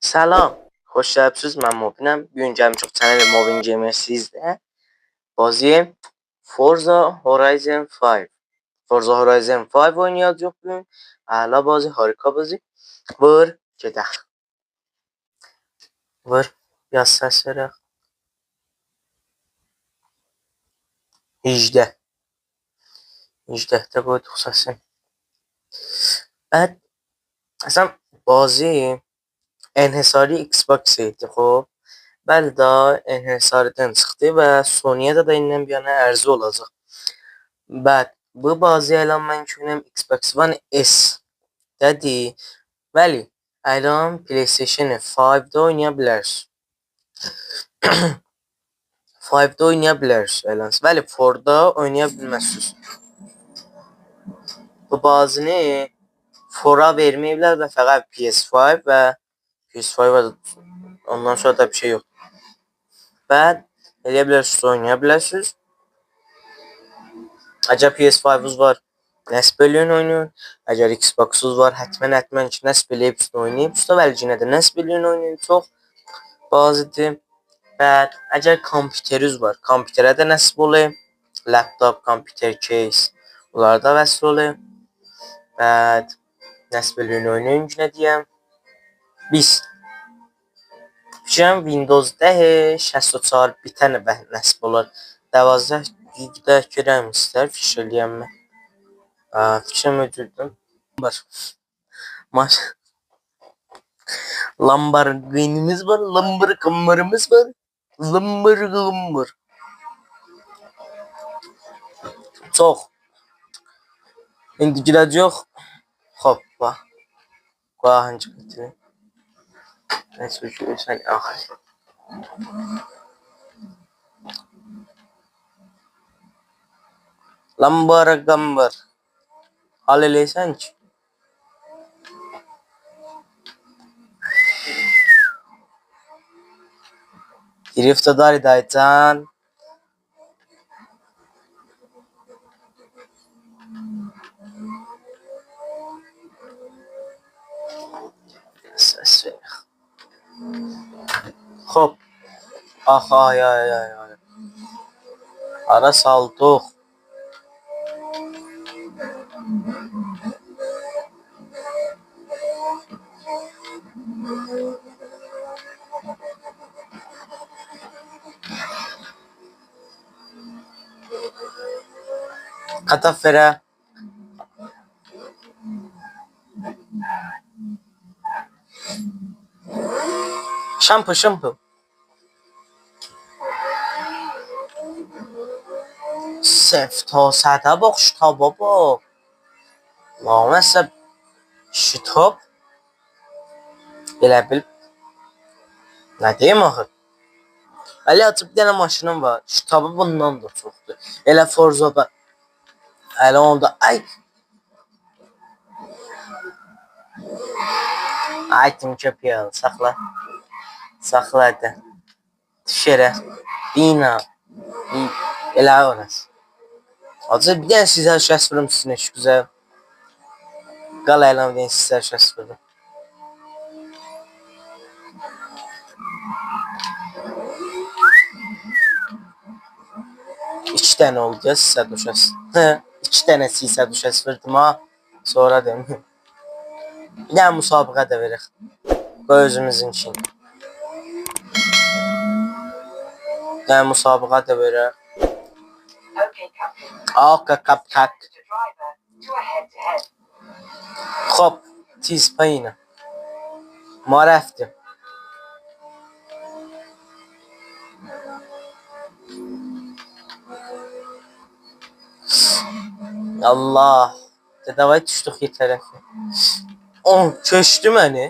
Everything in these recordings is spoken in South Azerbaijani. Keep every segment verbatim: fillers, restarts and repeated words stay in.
سلام، خوش گلیبسیز، من مبینم. بو گون گلمیشیک چنل مبین گیمر سیزده. بازی Forza Horizon فایو. Forza Horizon فایو اوینایاجاغیق بو گون. اعلا بازی، هاریکا بازی. وور، گئدک. وور، بیر آز سس وئرک. هیجده. هیجده‌ده قویدوق سسی. بعد، اصلا بازی انحصاری ایکس باکس ایدی، خوب. بلی، دا انحصاریدن چیخدی و سونی‌یه ده، دا ایندیدن بیر یانا عرضه اولاجاق. بعد، بو بازی الان من کی اویناییرام ایکس باکس وان اس‌ده‌دیر. بلی، الان PlayStation فایوده اوینایا بیلرسینیز. فایوده اوینایا بیلرسینیز، ائله‌سه. بلی، فوردا اوینایا بیلمزسینیز. بو بازینی فورا وئرمه‌ییبلر و فقط PS فایو و PS فایو و اوندان سونرا دا بیر شئی یوخ. و ائلیه بیلرسینیز، اوینایا بیلرسینیز. اگر PS فایووز وار، نصب ائله‌یین، اوینایین. اگر ایکس باکسوز وار، حتما، حتما کی نصب ائله‌ییب اوستونه اوینایین. اوسته بلی، یئنه ده نصب ائله‌یین، اوینایین. چوخ بازیدیر. و اگر کامپیوتروز وار، کامپیوتره ده نصب اولور. لپ‌تاپ، کامپیوتر، کیس، بونلارا دا وصل اولور. و نصب ائله‌یین، اوینایین، یئنه دئیم. بیز فیکرم ویندوز ده شصت و چهار بیته به-، نصب اولار. دوازده بیته گؤرم ایستر، فیکر ائله‌یم من. آ، فیکرم اؤلدوردوم. وار. ماش-، لامبورگینیمیز وار، لامبورگینیمیز وار. لامبور، لامبور. چوخ. ایندی گیره‌جه‌ییک. هوپا. قوی آهنگی گتیریم. نه‌یسه، گؤرورسن، آخ. لامبور، لامبور. حال ائله‌ییرسن کی. گرفتار داری دایی‌جان. سس وئر. خوب. آخ، آی، آی، آی، آی. هارا سالدیق؟ کاتافره. شامپو، شامپو. صفر تا صده باخ، شتابا باخ. لامصب، شتاب. ائله بیل، نه دئییم آخی؟ ولی آچیب بیر دنه ماشینیم وار. شتابی بوندان دا چوخدور. ائله فورزادا. ائله اوندا، آی. آی، تیم کؤپه‌یی آل، ساخلا. ساخلا، هادی. دوش یئره. بینا. بی-، ائله اوراسین. حاجی، بیر دنه سیزه شکست ووروم سیزین عشقینیزه. قال ائله بیر دنه سیزه شکست ووروم. ایکی دنه اولدو یا، سیزه دوشاس. هه، ایکی دنه سیزه دوشاس ووردوم ها. سونرا دئدیم. بیر دنه مسابقه ده وئرک. قوی اؤزوموزونکین. بیر دنه مسابقه ده وئرک. آقا کاپ کاک. خوب، تیز پایینه. معرفدیر. الله. ده، داوای دوشدوک یئر طرفی. اوه، کؤچدو منی.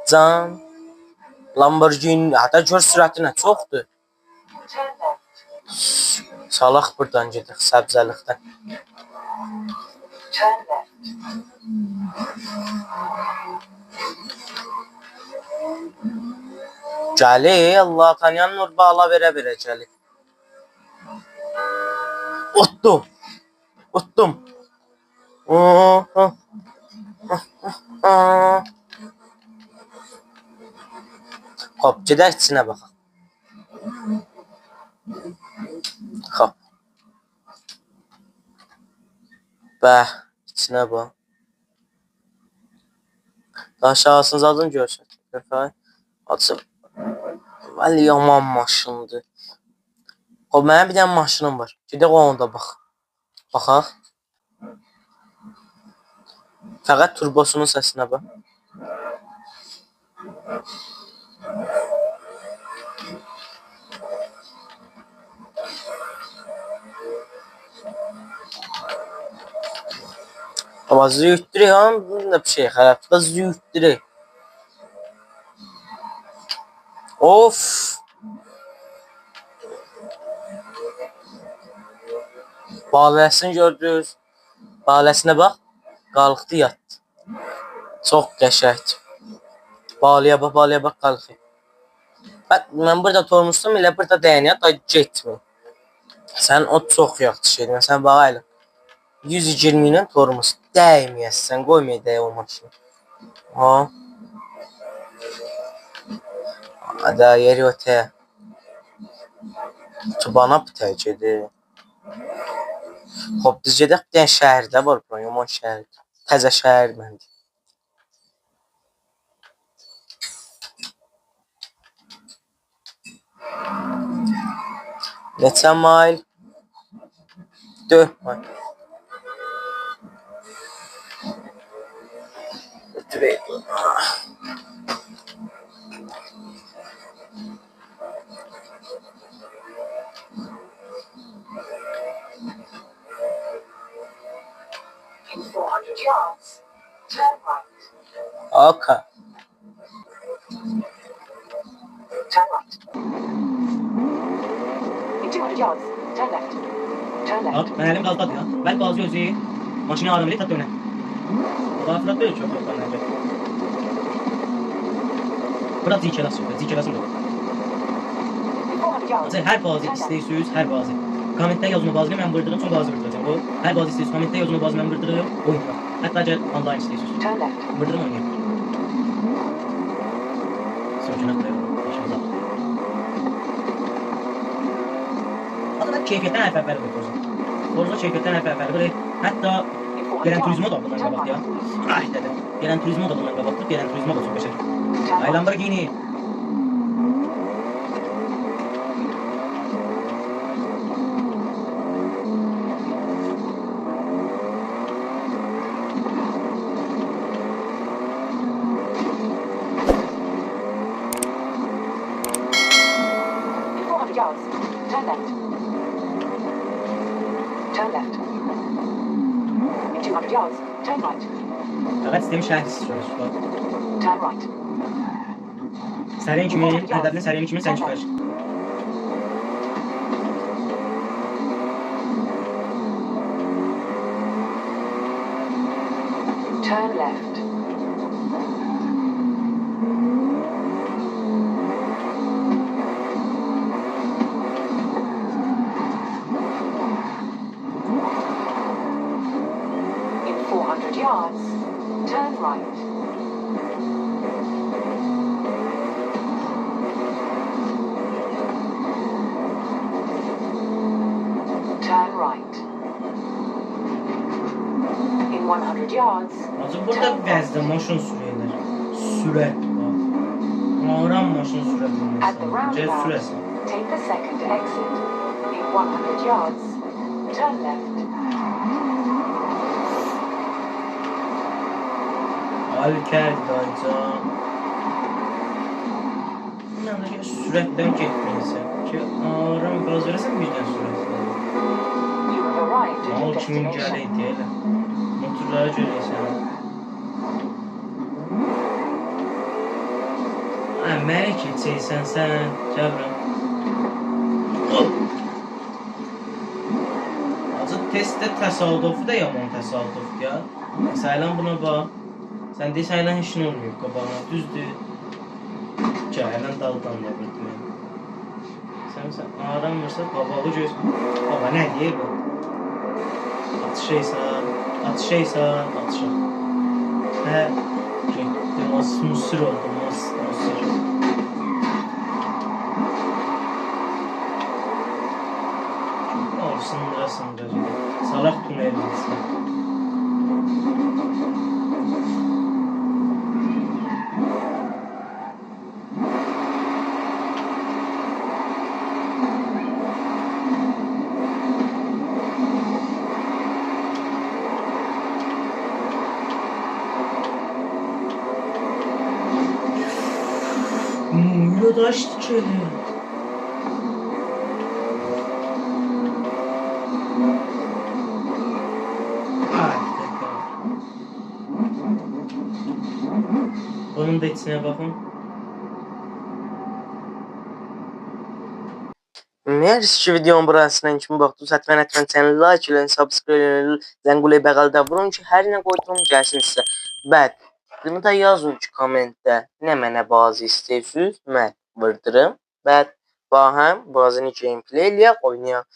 جان. لامبورگینی، حتی گؤر سرعتی نه چوخدور. چالاق بوردان گئدک، سبزه‌لیکدن. گلی، الله تانیان نور بالا وئره وئره گلی. اوتدوم. اوتدوم. آه، آه، آه، آه. خوب، گئدک ایچینه باخاق. خوب. به، ایچینه باخ. داها آشاغیسینی زادین گؤرسن. آچیق. ولی یامان ماشیندیر. خوب، منیم بیر دنه ماشینیم وار. گئدک اونو دا باخ. باخاق. فقط توربوسونون سسینه باخ. آمما زورددور ها، بو نه بیر شئی، خرابدیر، زورددور. اوف! باله‌سینی گؤردونوز. باله‌سینه باخ. قالخدی، یاتدی. چوخ قشنگدیر. باله‌یه باخ، باله‌یه باخ، قالخیر. باخ، من بورادا تورموزدام، ائله بورادا دَیه‌سن، دا گئتمیر. سن او چوخ یاخشی شئیدیر. مثلا، باخ، ائله یوز ایگیرمی ایله تورموز دَیمه‌یه‌سن، قویمایا دَیه او ماشین. ها. آدا یئری اؤته. توبانا بو تک گئدیر. خوب، بیز گئدک بیر دنه شهرده وار، بورا یامان شهر. تازه شهر منده. نئچه مایل؟ دؤرد مایل. گؤتورک. In four hundred yards, turn right. اوکی. Turn right. In two hundred yards, turn left. Turn left. باخ، منیم گازدادیر ها. ولی گازی اؤزو ماشینی آرام ائله‌ییر، تا دؤنه. بو دا فیرات دئییل، چوخ یوخدان منجه. بورا جی کلاس یوخدور، جی کلاس یوخدور. In four hundred yards. هر بازی ایسته‌ییرسینیز، هر بازی. کامنتده یازین او بازینی، من ووردورام، سون بازی ووردوراجاغام. او، هر بازی ایسته‌ییرسینیز، کامنتده یازین او بازی، من ووردورام. اویون وار. حتی اگر آنلاین ایسته‌ییرسینیز. Turn left. ووردورام، اوینایاق. سورجونو آتلاییرام. باشیمیزا. آدام کیفیتدن حرف اوّل قویور فورزا. فورزا کیفیتدن حرف اوّل قویور. حتی گران توریزمو دا بوندان قاباقدیر ها. آی، دده. گران توریزمو دا بوندان قاباقدیر. گران توریزمو دا چوخ گؤزل. آی، لامبورگینی. In four hundred yards, turn left. Turn left. In two hundred yards, turn right. فقط ایسته‌ییرم شهر سورسون. Turn right. سرین کیمی، هدفینه سرین کیمی سن چیخار. Turn left. In four hundred yards, turn right. Turn right. In one hundred yards, حاجی، بورادا turn left. وضع ماشین سورورلر. سرعت، باخ. آرام ماشین سوره بیلمیرسن. At the roundabout, گل سوره‌سن. Take the second exit. In one hundred yards, turn left. حال کرد، دایی‌جان. بونلار دا گرک سرعتدن گئتمه‌یه‌سن کی، آرام گاز وئره‌سن، بیردن سرعت وئره‌سن. You have arrived at your destination. مال کیمین گله‌یدی ائله. موتورلارا گؤره‌سن. هه، منی کئچه‌سن سن، گلیرم. اوپ! حاجی، تست ده تصادفی ده یامان تصادفدور یا. مثلا، بونا باخ. سن دئییرسن، ائله هئچ نه اولماییب قاباغینا، دوزدور؟ گل، ائله دالدان دا ووردو منی. سن، سن آرام وورسان، قاباغی گؤز-، بابا، نه دئییر بو؟ آتیشایسان، آتیشایسان، آتیشا. هه، گئتدی، ماس موسور اولدو، ماس موسور. مویو داشت کنه. آی، بونون دا ایچینه باخین. اگر سیز کی ویدیونون بوراسینا کیمی باخدینیز، حتماً، حتماً چنلی لایک ائله‌یین، سابسکرایب ائله‌یین، زنگوله‌ی بغلده وورون کی هر نه قویدوم گلسین سیزه. بعد بونو دا یازین کی کامنتده نمنه بازی ایسته‌ییرسینیز، من ووردورام. بعد باهم بازینی گیم‌پلی ائله‌یک، اوینایاق.